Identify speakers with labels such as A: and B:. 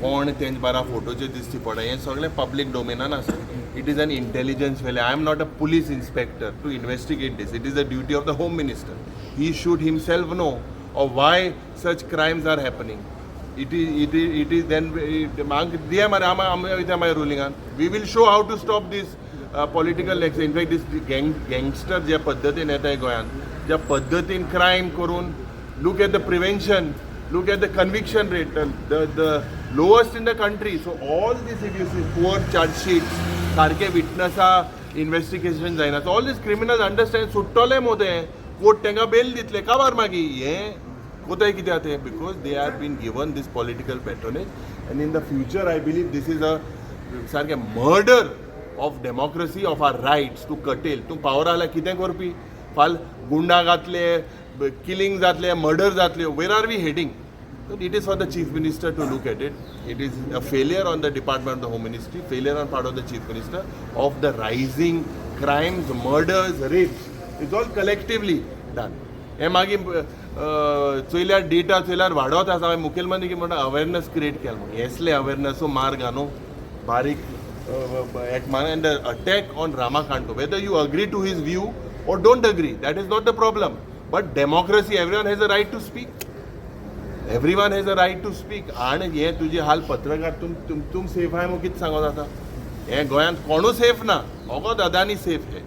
A: कोण तेंचे बारा फोटोचे दिश्टी पडा, हें सगळें पब्लीक डोमेनान आसा. It is an intelligence failure. I am not a police inspector to investigate this. It is the duty of the Home Minister. He should himself know of why such crimes are happening. It is then म्हाका दिया मरे, आमी वयता मागीर रुलिंगान. We will show how to stop this political ex in fact this gangster ज्या पद्दतीन येताय गोंयांत, ज्या पद्दतीन क्रायम करून, look at the prevention, look at the conviction rate, the lowest in the country. So all this, if you see, poor charge sheets, सारके विटनसा investigation जायना. So all these criminals understand, सुट्टले मो ते, कोर्ट तांकां बेल दितले, काबार मागीर हें कोताय कित्याक ते, because they are been given this political patronage. And in the future, I believe this is a सारकें murder of democracy, of our rights to curtail. तूं पावर आल्यार कितें करपी? फाल गुंडा घातले, किलिंग जातले, मर्डर जातले. Where are we heading? It is for the Chief Minister to look at it. It is a failure on the department of the Home Ministry, failure on part of the Chief Minister of the rising crimes, murders, rapes. It's all collectively done. हे मागीर चोयल्यार, data चोयल्यार वाडत आसा. हांवें मुखेलमंत्री कितें म्हणटा, awareness create केला म्हणून. हेसले अवेरनसो मार्ग न्हू बारीक एक मान. And attack on Rama Kankonkar, whether you agree to his view or don't agree, that is not the problem, but democracy, everyone has a right to speak. Everyone has a right to speak. आणि हे तुजे हाल पत्रकार, तुम तुम तुम safe आहाय मग कितें सांगत आतां? हे गोंयांत कोणूच सेफ ना, अगो अदानी सेफ हे.